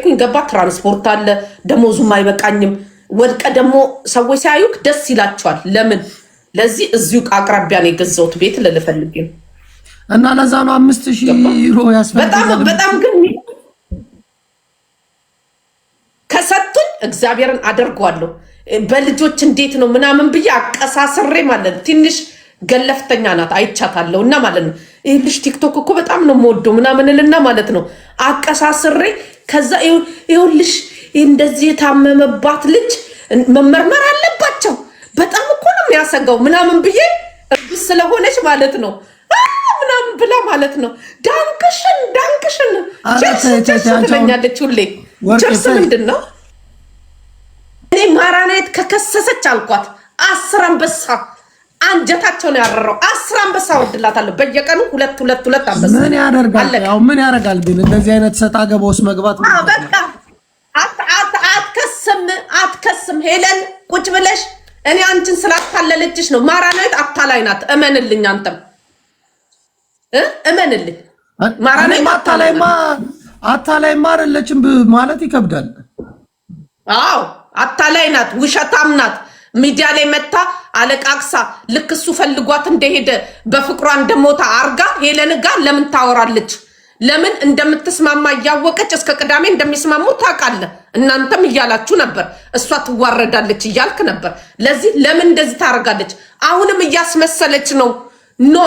ሄድኩኝ። ገባ ትራንስፖርት አለ፣ ደሞዙም አይበቃኝም። ወድቀ ደግሞ ሰዎች ሲያዩክ ደስ ይላቸዋል። ለምን ለዚህ እዚሁ አቅራቢያ ነው የገዛሁት ቤት ልልፈልግ ነው። እና ለዛ ነው 5000 ዩሮ በጣም ያስፈልጋል። በጣም ግን ከሰጡኝ እግዚአብሔርን አደርገዋለሁ። በልጆች እንዴት ነው ምናምን ብዬ አቀሳስሬ ማለት ነው። ትንሽ ገለፍተኛ ናት አይቻታለሁ። እና ማለት ነው ይህ ልጅ ቲክቶክ እኮ በጣም ነው የምወደው ምናምን እልና ማለት ነው አቀሳስሬ ከዛ ይኸውልሽ እንደዚህ የታመመባት ልጅ መመርመር አለባቸው በጣም እኮ ነው የሚያሰጋው ምናምን ብዬ እርጉዝ ስለሆነች ማለት ነው ምናምን ብላ ማለት ነው Dankeschön Dankeschön ኧረ cheers ተይ ተይ cheers ተይ፣ አንቺ አሁን ትለኛለች ሁሌ። ወርቅ cheers ተይ። ምንድን ነው? እኔ ማራናይት ከከሰሰች አልኳት 10 አንበሳ አንጀታቸው ነው ያረረው። 10 አንበሳ ወድላታለሁ በየቀኑ ሁለት ሁለት ሁለት አንበሳ። ምን ያደርጋል? አለቀ። ያው ምን ያደርጋል ግን እንደዚህ አይነት ሰጣ ገባ ውስጥ መግባት ምን አዎ፣ ይጠቅማል? በቃ አትከስም አትከስም። ሄለን ቁጭ ብለሽ እኔ አንቺን ስላታለለችሽ ነው። ማራናይት አታላይ ናት። እመንልኝ፣ አንተም እመንልኝ። ማራናይት እኔማ አታላይ አታላይማ ናት። አታላይማ አይደለችም ማለት ይከብዳል። አዎ አታላይ ናት፣ ውሸታም ናት። ሚዲያ ላይ መታ አለቃቅሳ ልክ እሱ ፈልጓት እንደሄደ በፍቅሯ እንደሞታ አርጋ ሄለን ጋር ለምን ታወራለች? ለምን እንደምትስማማ እያወቀች እስከ ቅዳሜ እንደሚስማሙ ታውቃለህ። እናንተም እያላችሁ ነበር፣ እሷ ትዋረዳለች እያልክ ነበር። ለዚህ ለምን እንደዚህ ታደርጋለች? አሁንም እያስመሰለች ነው። No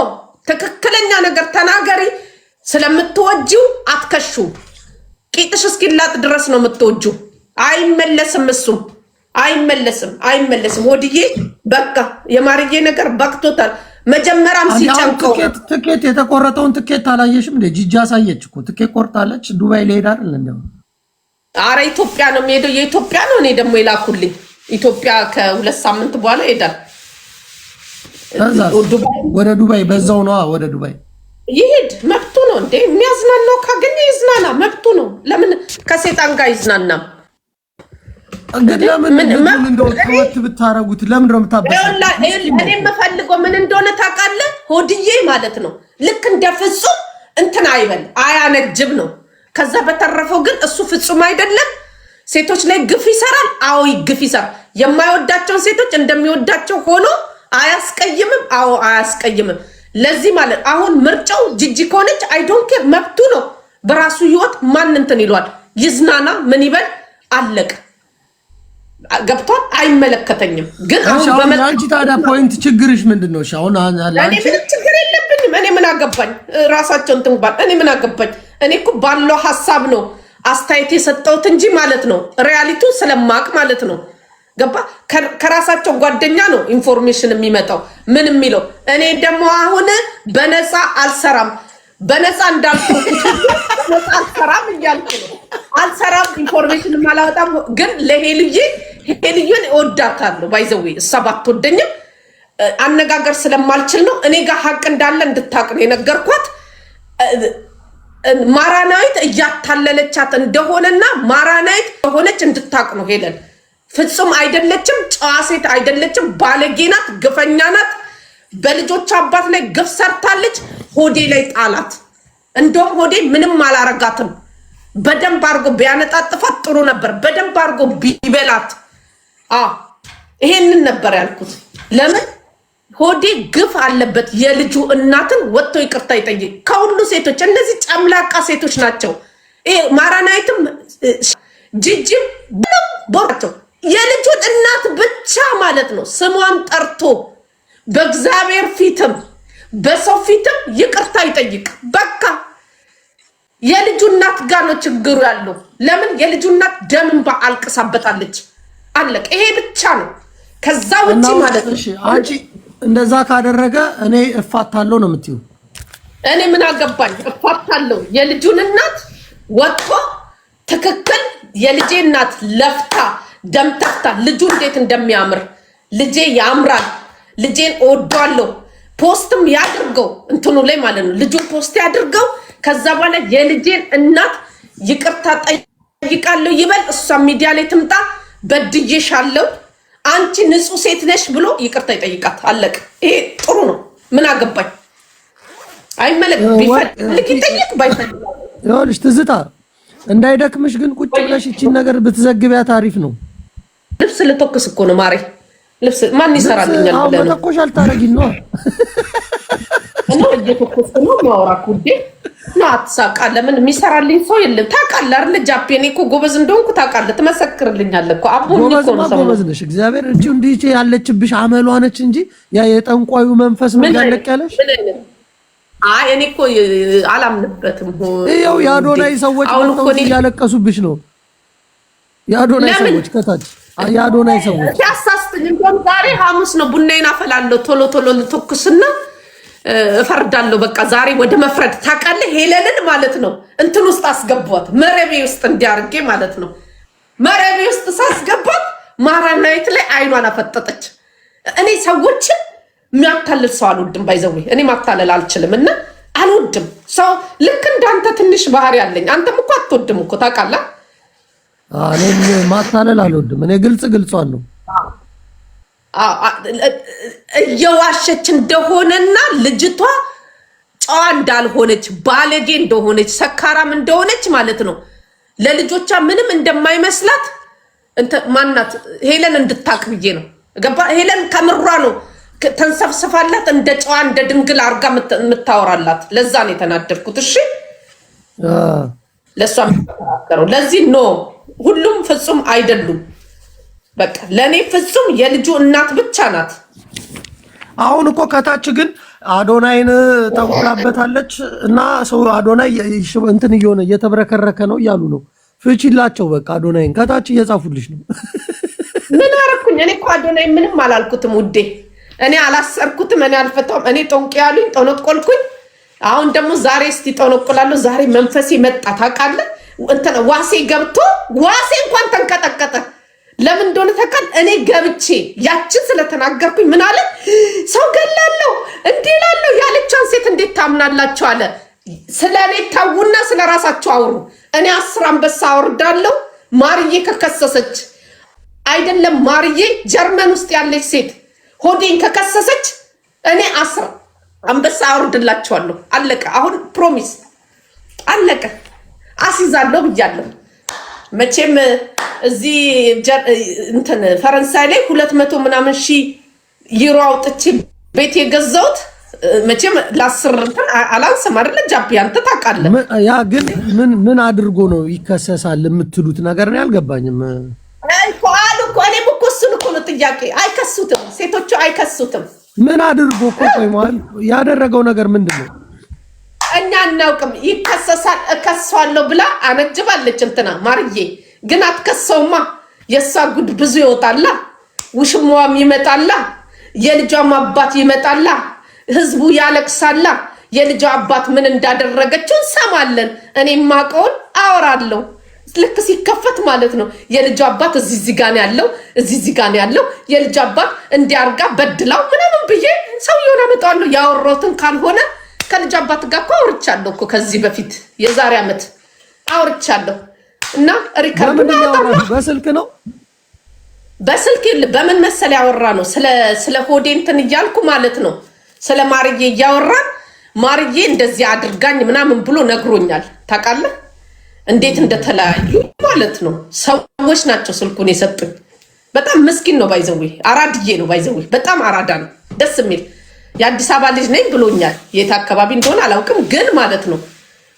ትክክለኛ ነገር ተናገሪ። ስለምትወጂው አትከሹ። ቂጥሽ እስኪላጥ ድረስ ነው የምትወጂው። አይመለስም፣ እሱም አይመለስም፣ አይመለስም። ወድዬ በቃ የማርዬ ነገር በቅቶታል። መጀመሪያም አንዴ አሁን ሲጨንቀው ትኬት የተቆረጠውን ትኬት አላየሽም እንዴ? ጂጂ አሳየች እኮ ትኬት ቆርጣለች። ዱባይ ሊሄድ አይደል እንዴ? አረ ኢትዮጵያ ነው የሚሄደው፣ የኢትዮጵያ ነው። እኔ ደግሞ የላኩልኝ ኢትዮጵያ ከ2 ሳምንት በኋላ ይሄዳል። ከዛስ ዱባይ ወደ ዱባይ በዛው ነዋ፣ ወደ ዱባይ ይሄድ መብቱ ነው እንዴ። የሚያዝናናው ካገኘ ይዝናና፣ መብቱ ነው። ለምን ከሴጣን ጋር ይዝናናም? ግን ለምን ምን ልጁን እንደው ተወት ብታረጉት ለምን ነው የምታበሳጩት? እኔ የምፈልገው ምን እንደሆነ ታውቃለህ? ሆድዬ ማለት ነው ልክ እንደ ፍጹም እንትን አይበል አያነጅብ ነው። ከዛ በተረፈው ግን እሱ ፍጹም አይደለም። ሴቶች ላይ ግፍ ይሰራል። አዎ ግፍ ይሰራል። የማይወዳቸውን ሴቶች እንደሚወዳቸው ሆኖ አያስቀይምም። አዎ አያስቀይምም። ለዚህ ማለት አሁን ምርጫው ጂጂ ከሆነች I don't care መብቱ ነው። በራሱ ህይወት ማን እንትን ይሏል? ይዝናና፣ ምን ይበል፣ አለቀ። ገብቷል። አይመለከተኝም። ግን እሺ አሁን አሁን በመ የአንቺ ታዲያ point ችግርሽ ምንድን ነው? እሺ አሁን እኔ ለአንቺ ምንም ችግር የለብኝም። እኔ ምን አገባኝ? ራሳቸው እንትን ባል እኔ ምን አገባኝ? እኔ እኮ ባለው ሀሳብ ነው አስተያየት የሰጠሁት እንጂ ማለት ነው reality ው ስለማቅ ማለት ነው። ገባ? ከራሳቸው ጓደኛ ነው information የሚመጣው ምን የሚለው። እኔ ደግሞ አሁን በነፃ አልሰራም፣ በነፃ እንዳልኩት በነፃ አልሰራም እያልኩ ነው። አልሰራም፣ information አላወጣም። ግን ለሄልዬ ሄልዬን እወዳታለሁ። By the way እሷ ባትወደኝም አነጋገር ስለማልችል ነው። እኔ ጋር ሀቅ እንዳለ እንድታቅ ነው የነገርኳት። ማራናዊት እያታለለቻት እንደሆነና ማራናዊት ሆነች እንድታቅ ነው። ሄለን ፍጹም አይደለችም፣ ጨዋ ሴት አይደለችም፣ ባለጌ ናት፣ ግፈኛ ናት። በልጆቿ አባት ላይ ግፍ ሰርታለች። ሆዴ ላይ ጣላት። እንደውም ሆዴ ምንም አላረጋትም። በደንብ አድርጎ ቢያነጣጥፋት ጥሩ ነበር። በደንብ አድርጎ ቢበላት። ይሄንን ነበር ያልኩት። ለምን ሆዴ ግፍ አለበት። የልጁ እናትን ወጥቶ ይቅርታ ይጠይቅ። ከሁሉ ሴቶች እነዚህ ጨምላቃ ሴቶች ናቸው። ይሄ ማራናይትም ጂጂም ቦራቸው የልጁን እናት ብቻ ማለት ነው ስሟን ጠርቶ በእግዚአብሔር ፊትም በሰው ፊትም ይቅርታ ይጠይቅ። በቃ የልጁ እናት ጋር ነው ችግሩ ያለው። ለምን የልጁ እናት ደም እንባ አልቅሳበታለች። አለቅ። ይሄ ብቻ ነው። ከዛ ውጭ ማለት ነው እሺ አንቺ እንደዛ ካደረገ እኔ እፋታለሁ ነው የምትይው? እኔ ምን አገባኝ? እፋታለሁ። የልጁን እናት ወጥቶ ትክክል የልጄ እናት ለፍታ ደም ተፍታ ልጁ እንዴት እንደሚያምር ልጄ ያምራል፣ ልጄን እወዷለሁ። post ም ያድርገው እንትኑ ላይ ማለት ነው። ልጁን post ያድርገው። ከዛ በኋላ የልጄን እናት ይቅርታ ጠይቃለሁ ይበል። እሷ ሚዲያ ላይ ትምጣ፣ በድዬሻለሁ፣ አንቺ ንጹህ ሴት ነሽ ብሎ ይቅርታ ይጠይቃት። አለቅ። ይሄ ጥሩ ነው። ምን አገባኝ? አይመለክ። ቢፈልግ ይጠይቅ፣ ባይፈልግ ይኸውልሽ ትዝታ እንዳይደክምሽ ግን ቁጭ ብለሽ ይቺን ነገር ብትዘግቢያት አሪፍ ነው። ልብስ ልተኩስ እኮ ነው ማሬ። ልብስ ማን ይሰራልኛል አሁን ብለህ ነው? መተኮሽ አልታረጊም ነው። እና እየተኮስኩ ነው ማውራት ውዴ። ና አትሳቃ። ለምን የሚሰራልኝ ሰው የለም። ታውቃለህ አይደል ጃፔ፣ እኔ እኮ ጎበዝ እንደሆንኩ ታውቃለህ። ትመሰክርልኛለህ እኮ አቦ እኮ ጎበዝማ ነው ሰሞኑን። ጎበዝ ነሽ። እግዚአብሔር እቺ እንዲህ ያለችብሽ አመሏ ነች እንጂ ያ የጠንቋዩ መንፈስ ነው ምን ያለቅ አይነት ያለሽ። ምን አይነት? አይ እኔ እኮ አላምንበትም። ይኸው የአዶናይ ሰዎች አሁን መጥተው እኮ እኔ እያለቀሱብሽ ነው። የአዶናይ ለምን? ሰዎች ከታች የአዶናይ ሰዎች ሲያሳስትኝ እንደውም ዛሬ ሐሙስ ነው፣ ቡናዬን አፈላለሁ። ቶሎ ቶሎ ልተኩስና እፈርዳለሁ። በቃ ዛሬ ወደ መፍረድ ታውቃለህ። ሄለንን ማለት ነው እንትን ውስጥ አስገቧት፣ መረቤ ውስጥ እንዲያርጌ ማለት ነው። መረቤ ውስጥ ሳስገባት ማራናይት ላይ አይኗን አፈጠጠች። እኔ ሰዎችን የሚያታልል ሰው አልወድም። By the way እኔ ማታለል አልችልም እና አልወድም። ሰው ልክ እንዳንተ ትንሽ ባህሪ አለኝ። አንተም እኮ አትወድም እኮ ታውቃለህ። እኔም ማታለል አልወድም። እኔ ግልጽ ግልጿን ነው። እየዋሸች እንደሆነና ልጅቷ ጨዋ እንዳልሆነች፣ ባለጌ እንደሆነች፣ ሰካራም እንደሆነች ማለት ነው። ለልጆቿ ምንም እንደማይመስላት ማናት ሄለን እንድታቅ ብዬ ነው። ገባ? ሄለን ከምሯ ነው ተንሰፍስፋላት እንደ ጨዋ እንደ ድንግል አርጋ የምታወራላት። ለዛ ነው የተናደድኩት። እሺ ለእሷ የምትከራከረው ለዚህ no፣ ሁሉም ፍጹም አይደሉም። በቃ ለእኔ ፍጹም የልጁ እናት ብቻ ናት። አሁን እኮ ከታች ግን አዶናይን ተንኩላበታለች እና ሰው አዶናይ እንትን እየሆነ እየተብረከረከ ነው እያሉ ነው። ፍቺላቸው በቃ አዶናይን ከታች እየጻፉልሽ ነው። ምን አረኩኝ? እኔ እኮ አዶናይ ምንም አላልኩትም ውዴ። እኔ አላሰርኩትም፣ እኔ አልፈታውም። እኔ ጠንቅ ያሉኝ ጠነቆልኩኝ። አሁን ደግሞ ዛሬ እስቲ ጠነቆላለሁ። ዛሬ መንፈሴ መጣ ታውቃለህ። እንትን ዋሴ ገብቶ ዋሴ እንኳን ተንቀጠቀጠ። ለምን እንደሆነ ታውቃለህ? እኔ ገብቼ ያችን ስለተናገርኩኝ ምን አለ፣ ሰው ገላለሁ እንዲህ እላለሁ ያለቿን ሴት እንዴት ታምናላችሁ አለ። ስለ እኔ ተዉና ስለ ራሳችሁ አውሩ። እኔ 10 አንበሳ አወርዳለሁ። ማርዬ ከከሰሰች አይደለም ማርዬ ጀርመን ውስጥ ያለች ሴት ሆዴን ከከሰሰች እኔ 10 አንበሳ አወርድላቸዋለሁ። አለቀ። አሁን promise አለቀ። አስይዛለሁ ብያለሁ። መቼም እዚህ እንትን ፈረንሳይ ላይ 200 ምናምን ሺህ ዩሮ አውጥቼ ቤት የገዛሁት መቼም ለ10 እንትን አላንስም አይደለ? ጃፒ አንተ ታውቃለህ። ያ ግን ምን ምን አድርጎ ነው ይከሰሳል የምትሉት ነገር ነው ያልገባኝም። እኮ አሉ እኮ፣ እኔም እኮ እሱን እኮ ነው ጥያቄ። አይከሱትም፣ ሴቶቹ አይከሱትም። ምን አድርጎ እኮ ቆይ መዋል ያደረገው ነገር ምንድን ነው? እኛ አናውቅም። ይከሰሳል እከሰዋለሁ ብላ አነጅባለች እንትና ማርዬ። ግን አትከሰውማ። የእሷ ጉድ ብዙ ይወጣላ፣ ውሽማዋም ይመጣላ፣ የልጇም አባት ይመጣላ፣ ህዝቡ ያለቅሳላ። የልጇ አባት ምን እንዳደረገችው እንሰማለን። እኔ ማቀውን አወራለሁ። ልክ ሲከፈት ማለት ነው። የልጇ አባት እዚህ እዚህ ጋር ነው ያለው፣ እዚህ እዚህ ጋር ነው ያለው። የልጇ አባት እንዲያርጋ በድላው ምናምን ብዬ ሰውየውን አመጣዋለሁ። ያወራሁትን ካልሆነ ከልጅ አባት ጋር እኮ አውርቻለሁ እኮ ከዚህ በፊት የዛሬ ዓመት አውርቻለሁ። እና record በምንድን ነው ያወራሽው? በስልክ ነው? በስልክ በምን መሰል ያወራ ነው ስለ ሆዴ እንትን እያልኩ ማለት ነው። ስለ ማርዬ እያወራን ማርዬ እንደዚህ አድርጋኝ ምናምን ብሎ ነግሮኛል። ታውቃለህ እንዴት እንደተለያዩ ማለት ነው። ሰዎች ናቸው ስልኩን የሰጡኝ። በጣም ምስኪን ነው by the way፣ አራድዬ ነው by the way፣ በጣም አራዳ ነው። ደስ የሚል የአዲስ አበባ ልጅ ነኝ ብሎኛል። የት አካባቢ እንደሆነ አላውቅም፣ ግን ማለት ነው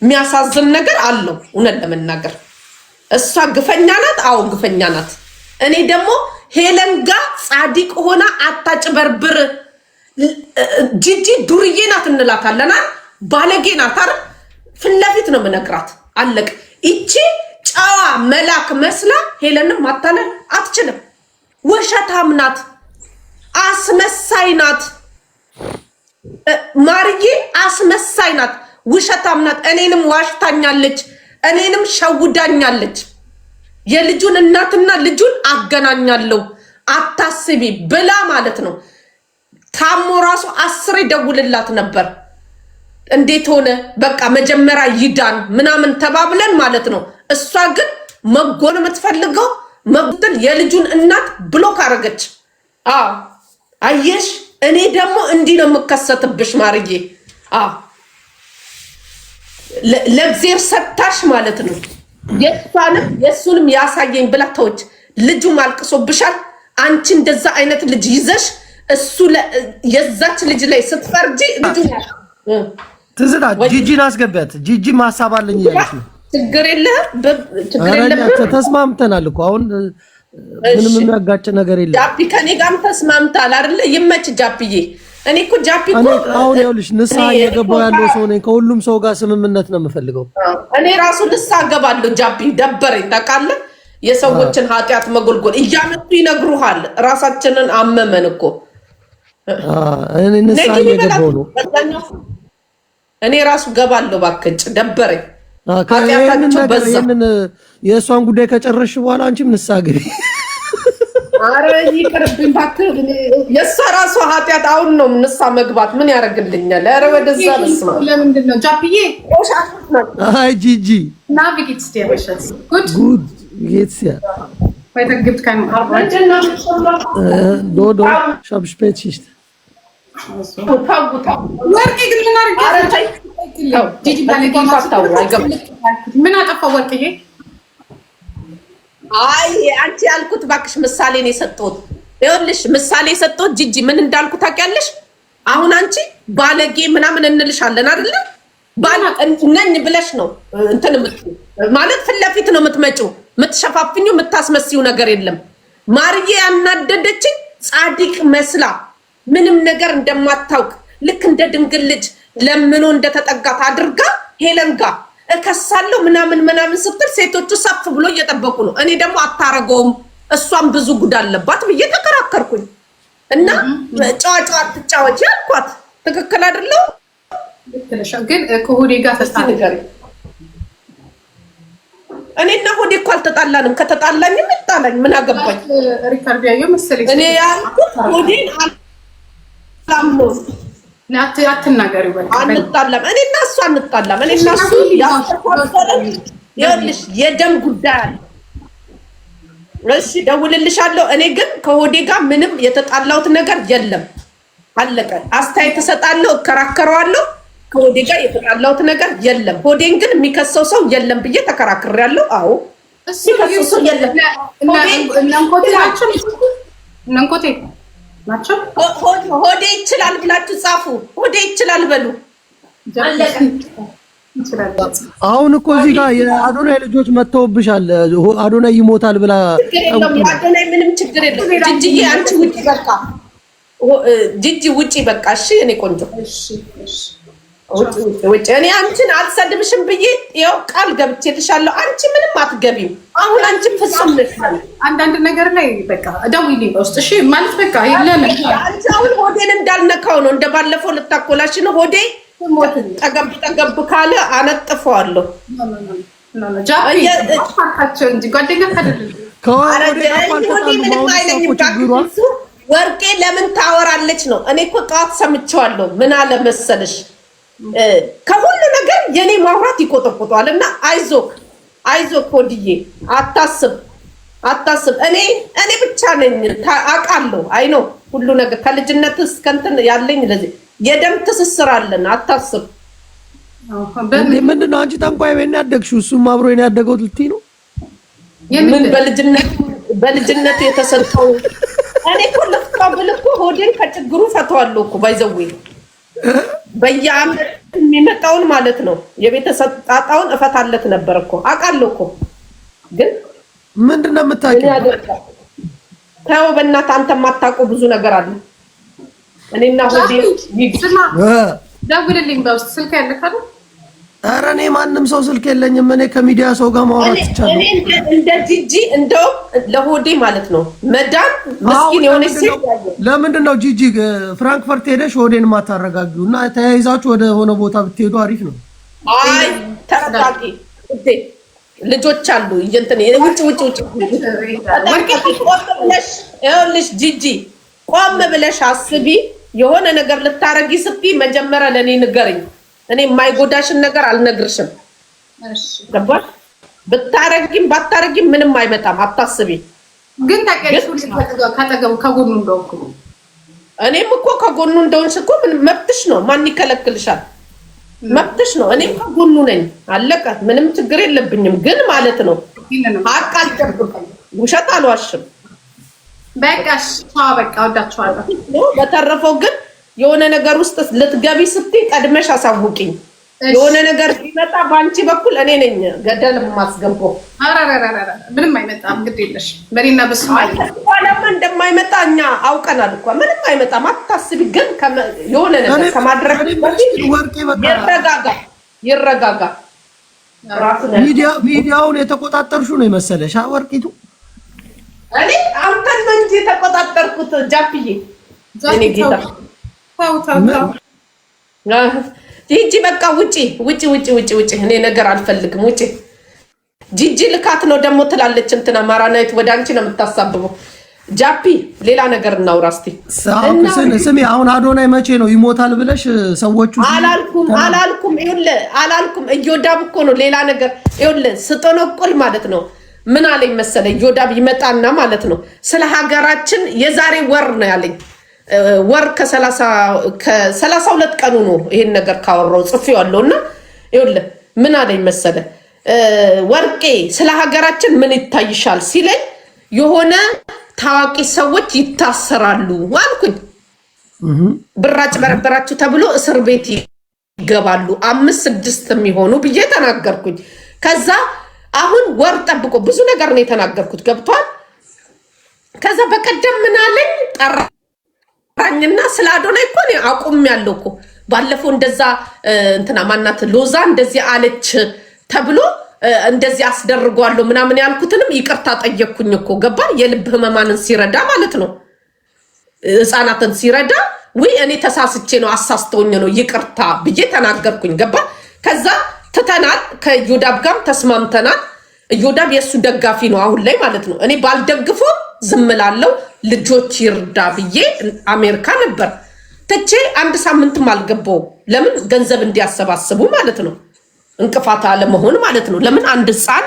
የሚያሳዝን ነገር አለው። እውነት ለመናገር እሷ ግፈኛ ናት። አዎ ግፈኛ ናት። እኔ ደግሞ ሄለን ጋ ጻዲቅ ሆና አታጭበርብር፣ ጂጂ ዱርዬ ናት እንላታለና ባለጌ ናት አይደል? ፊት ለፊት ነው የምነግራት። አለቅ። ይቺ ጨዋ መላክ መስላ ሄለንም ማታለል አትችልም። ውሸታም ናት፣ አስመሳይ ናት። ማርዬ አስመሳይ ናት፣ ውሸታም ናት። እኔንም ዋሽታኛለች፣ እኔንም ሸውዳኛለች። የልጁን እናትና ልጁን አገናኛለሁ አታስቢ ብላ ማለት ነው። ታሞ ራሱ 10 ደውልላት ነበር። እንዴት ሆነ? በቃ መጀመሪያ ይዳን ምናምን ተባብለን ማለት ነው። እሷ ግን መጎን የምትፈልገው መጉትል የልጁን እናት block አረገች። አዎ አየሽ፣ እኔ ደግሞ እንዲህ ነው የምከሰትብሽ ማርዬ። አዎ ለእግዜር ሰታሽ ማለት ነው። የእሷንም የእሱንም ያሳየኝ ብላ ተወች። ልጁም አልቅሶብሻል። አንቺ እንደዛ አይነት ልጅ ይዘሽ እሱ የዛች ልጅ ላይ ስትፈርጂ ልጁ ትዝታ ጂጂን አስገቢያት። ጂጂ ሀሳብ አለኝ እያለች ነው። ችግር የለህም፣ ችግር የለብህም። ተስማምተናል እኮ አሁን ምንም የሚያጋጭ ነገር የለም። ጃፒ ከኔ ጋርም ተስማምተሃል አይደለ? ይመች ጃፒዬ። እኔ እኮ ጃፒ እኮ አሁን ይኸውልሽ ንስሐ እየገባሁ ያለው ሰው ነኝ። ከሁሉም ሰው ጋር ስምምነት ነው የምፈልገው። እኔ ራሱ ንስሐ እገባለሁ። ጃፒ ደበረኝ ታውቃለህ። የሰዎችን ኃጢአት መጎልጎል እያመጡ ይነግሩሃል። ራሳችንን አመመን እኮ። እኔ ንስሐ እየገባሁ ነው። እኔ ራሱ ገባለሁ። እባክህ ደበረኝ። ኃጢአታቸው በዛ። የእሷን ጉዳይ ከጨረስሽ በኋላ አንቺም ንስሐ ግቢ። አረ ይቅርብኝ እባክህ። የእሷ ራሷ ኃጢአት አሁን ነው ንስሐ መግባት ምን ያደርግልኛል? ኧረ ወደዛ በስመ አብ። ለምንድን ነው ጃፕዬ? አይ ጂጂ Na, wie geht's dir, Schatz? Gut? Gut, wie geht's dir? Heute gibt keinen Arbeit. Doch, doch, ich habe Spätschicht. ወርቄ ግን ምን አድርጌ ጂጂ ምን አጠፋው ወርቅዬ? አይ አንቺ ያልኩት እባክሽ ምሳሌ ነው የሰጠሁት። ይኸውልሽ ምሳሌ የሰጠሁት ጂጂ ምን እንዳልኩ ታውቂያለሽ? አሁን አንቺ ባለጌ ምናምን እንልሻለን አይደለ? ነኝ ብለሽ ነው እንትን ማለት ፊት ለፊት ነው የምትመጪው። የምትሸፋፍኙ የምታስመስዩ ነገር የለም። ማርዬ ያናደደችኝ ጻድቅ መስላ ምንም ነገር እንደማታውቅ ልክ እንደ ድንግል ልጅ ለምኖ እንደተጠጋት አድርጋ ሄለን ጋር እከሳለሁ ምናምን ምናምን ስትል ሴቶቹ ሰፍ ብሎ እየጠበቁ ነው። እኔ ደግሞ አታረገውም እሷም ብዙ ጉድ አለባት ብዬ ተከራከርኩኝ እና ጨዋ ጨዋ አትጫወቺ አልኳት። ትክክል አይደለው? ግን ከሆዴ ጋር ተጣላ። እኔና ሆዴ እኮ አልተጣላንም። ከተጣላኝም ይጣላኝ ምን አገባኝ? Record ያየው መሰለኝ። እኔ ያልኩት ሆዴን አላምነውም። አትናገሪ በቃ። አንጣላም። እኔና እሱ አንጣላም። እኔና እሱ ያስተኳሰለን ይኸውልሽ የደም ጉዳይ አለ። እሺ ደውልልሻለሁ። እኔ ግን ከሆዴ ጋር ምንም የተጣላሁት ነገር የለም። አለቀ። አስተያየት እሰጣለሁ፣ እከራከረዋለሁ። ከሆዴ ጋር የተጣላሁት ነገር የለም። ሆዴን ግን የሚከሰው ሰው የለም ብዬ ተከራክሬያለሁ። አዎ የሚከሰው ሰው የለም። እነ ናቸው እነ እንኮቴ ናቸው። ሆዴ ይችላል ብላችሁ ጻፉ። ሆዴ ይችላል በሉ። አሁን እኮ እዚህ ጋር የአዶናይ ልጆች መጥተውብሻል። አዶናይ ይሞታል ብላ አዶናይ ምንም ችግር የለውም። ጂጂዬ አንቺ ውጪ በቃ፣ ጂጂ ውጪ በቃ። እሺ እኔ ቆንጆ ውጪ። እኔ አንቺን አልሰድብሽም ብዬ ያው ቃል ገብቼልሻለሁ። አንቺ ምንም አትገቢም። አሁን አንቺ ፍጹም ነሽ። አንዳንድ ነገር ላይ በቃ ደውዪልኝ በውስጥ እሺ። ማለት በቃ ለምን አንቺ አሁን ሆዴን እንዳልነካው ነው። እንደባለፈው ልታኮላሽ ነው። ሆዴ ጠገብ ጠገብ ካለ አነጥፈዋለሁ። እንጂ ጓደኛ ምንም አይለኝም። ወርቄ ለምን ታወራለች ነው። እኔ እኮ ጠዋት ሰምቼዋለሁ። ምን አለ መሰለሽ ከሁሉ ነገር የኔ ማውራት ይቆጠቁጠዋል። እና አይዞክ አይዞክ ሆድዬ አታስብ አታስብ። እኔ እኔ ብቻ ነኝ አውቃለሁ። I know ሁሉ ነገር ከልጅነት እስከ እንትን ያለኝ ለዚህ የደም ትስስር አለን። አታስብ። ምንድን ነው አንቺ ጠንቋይ ቤት ነው ያደግሽው፣ እሱም አብሮ ነው ያደገው ልትይ ነው? ምን በልጅነት የተሰጠው እኔ እኮ ልፍታው ብል እኮ ሆዴን ከችግሩ ፈተዋለሁ እኮ by the way በየዓመት የሚመጣውን ማለት ነው የቤተሰብ ጣጣውን እፈታለት ነበር እኮ አውቃለሁ እኮ። ግን ምንድን ነው የምታውቂው? ተው በእናትህ አንተ የማታውቀው ብዙ ነገር አለ። እኔና ሆዴ ደውልልኝ በውስጥ ስልክ ያለህ አይደል? ኧረ እኔ ማንም ሰው ስልክ የለኝም። እኔ ከሚዲያ ሰው ጋር ማውራት ይቻላል። እኔ እንደ ጂጂ እንደውም ለሆዴ ማለት ነው መዳን ምስኪን የሆነች ሴት። ለምንድን ነው ጂጂ ፍራንክፈርት ሄደሽ ሆዴን የማታረጋጊው? እና ተያይዛችሁ ወደ ሆነ ቦታ ብትሄዱ አሪፍ ነው። አይ ተረጋጊ፣ ልጆች አሉ። እንትን ውጭ ውጭ ውጭ ቆም ብለሽ ይኸውልሽ ጂጂ ቆም ብለሽ አስቢ። የሆነ ነገር ልታረጊ ስትይ መጀመሪያ ለእኔ ንገርኝ። እኔ የማይጎዳሽን ነገር አልነግርሽም። ገባሽ? ብታረጊም ባታረጊም ምንም አይመጣም፣ አታስቢ። ግን ታውቂያለሽ ካጠገቡ ከጎኑ እንደሆንኩ። እኔም እኮ ከጎኑ እንደሆንሽ እኮ ምን መብትሽ ነው። ማን ይከለክልሻል? መብትሽ ነው። እኔም ከጎኑ ነኝ። አለቀ። ምንም ችግር የለብኝም። ግን ማለት ነው ሀቅ አልደብቅም፣ ውሸት አልዋሽም። በቃ በቃ ወዳችኋለሁ። በተረፈው ግን የሆነ ነገር ውስጥ ልትገቢ ስትይ ቀድመሽ አሳውቂኝ። የሆነ ነገር ሲመጣ በአንቺ በኩል እኔ ነኝ ገደል የማስገባው። ምንም አይመጣም፣ ግድ የለሽ በእኔና በሱ በኋላማ እንደማይመጣ እኛ አውቀናል እኮ ምንም አይመጣም፣ አታስቢ። ግን የሆነ ነገር ከማድረግ ይረጋጋ፣ ይረጋጋ። ሚዲያውን የተቆጣጠርሽው ነው የመሰለሽ ወርቂቱ? እኔ አንተን ነው እንጂ የተቆጣጠርኩት ጃፕዬ፣ እኔ ጌታ ጂጂ በቃ ውጪ ውጪ ውጪ ውጪ ውጪ። እኔ ነገር አልፈልግም። ውጪ። ጂጂ ልካት ነው ደግሞ ትላለች እንትና ማራናይት ወደ አንቺ ነው የምታሳብበው። ጃፒ ሌላ ነገር እናውራ እስቲ። ስሚ አሁን አዶናይ መቼ ነው ይሞታል ብለሽ ሰዎቹ? አላልኩም አላልኩም፣ ይኸውልህ አላልኩም። እዮዳብ እኮ ነው ሌላ ነገር። ይኸውልህ ስጠነቁል ማለት ነው ምን አለኝ መሰለ እዮዳብ ይመጣና ማለት ነው ስለ ሀገራችን የዛሬ ወር ነው ያለኝ ወር ከ32 ቀኑ ነው ይሄን ነገር ካወራው ጽፌዋለሁ። እና ይኸውልህ ምን አለኝ መሰለ ወርቄ ስለ ሀገራችን ምን ይታይሻል ሲለኝ የሆነ ታዋቂ ሰዎች ይታሰራሉ አልኩኝ። ብር አጭበረበራችሁ ተብሎ እስር ቤት ይገባሉ 5 6 የሚሆኑ ብዬ ተናገርኩኝ። ከዛ አሁን ወር ጠብቆ ብዙ ነገር ነው የተናገርኩት፣ ገብቷል። ከዛ በቀደም ምን አለኝ ጠራኝና ስለ አዶናይ እኮ እኔ አቁሜያለሁ እኮ ባለፈው እንደዛ እንትና ማናት ሎዛ እንደዚህ አለች ተብሎ እንደዚህ አስደርጓለሁ ምናምን ያልኩትንም ይቅርታ ጠየቅኩኝ እኮ ገባ። የልብ ህመማንን ሲረዳ ማለት ነው ህፃናትን ሲረዳ ውይ እኔ ተሳስቼ ነው አሳስተውኝ ነው ይቅርታ ብዬ ተናገርኩኝ። ገባ። ከዛ ትተናል፣ ከዮዳብ ጋርም ተስማምተናል። እዮዳብ የእሱ ደጋፊ ነው አሁን ላይ ማለት ነው። እኔ ባልደግፎ ዝም እላለሁ፣ ልጆች ይርዳ ብዬ አሜሪካ ነበር ትቼ አንድ ሳምንትም አልገባውም። ለምን ገንዘብ እንዲያሰባስቡ ማለት ነው፣ እንቅፋት አለመሆን ማለት ነው። ለምን አንድ ህፃን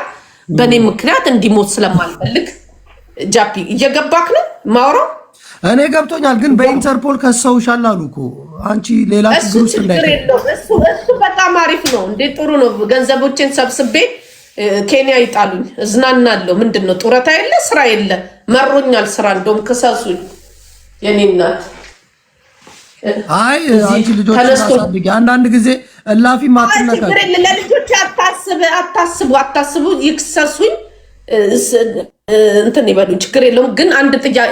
በእኔ ምክንያት እንዲሞት ስለማልፈልግ። ጃፒ እየገባክ ነው ማውራው? እኔ ገብቶኛል፣ ግን በኢንተርፖል ከሰውሻል አሉ እኮ አንቺ ሌላ ችግር ውስጥ እንዳይገባ። እሱ በጣም አሪፍ ነው እንዴ፣ ጥሩ ነው። ገንዘቦችን ሰብስቤ ኬንያ ይጣሉኝ፣ እዝናናለሁ። ምንድን ነው ጡረታ የለ ስራ የለ፣ መሮኛል ስራ። እንደውም ክሰሱኝ የኔ እናት። አይ አንቺ ልጆች አሳድጊ። አንዳንድ ጊዜ እላፊ ማትነካ ለልጆች አታስብ፣ አታስቡ፣ አታስቡ፣ ይክሰሱኝ እንትን ይበሉኝ፣ ችግር የለውም። ግን አንድ ጥያቄ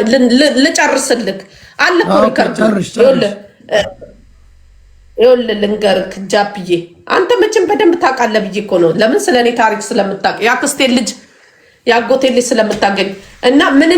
ልጨርስልክ አለ እኮ record። ይኸውልህ ልንገርክ ጃፕዬ፣ አንተ መቼም በደንብ ታውቃለህ ብዬ እኮ ነው። ለምን ስለ እኔ ታሪክ ስለምታውቅ የአክስቴን ልጅ የአጎቴን ልጅ ስለምታገኝ እና ምን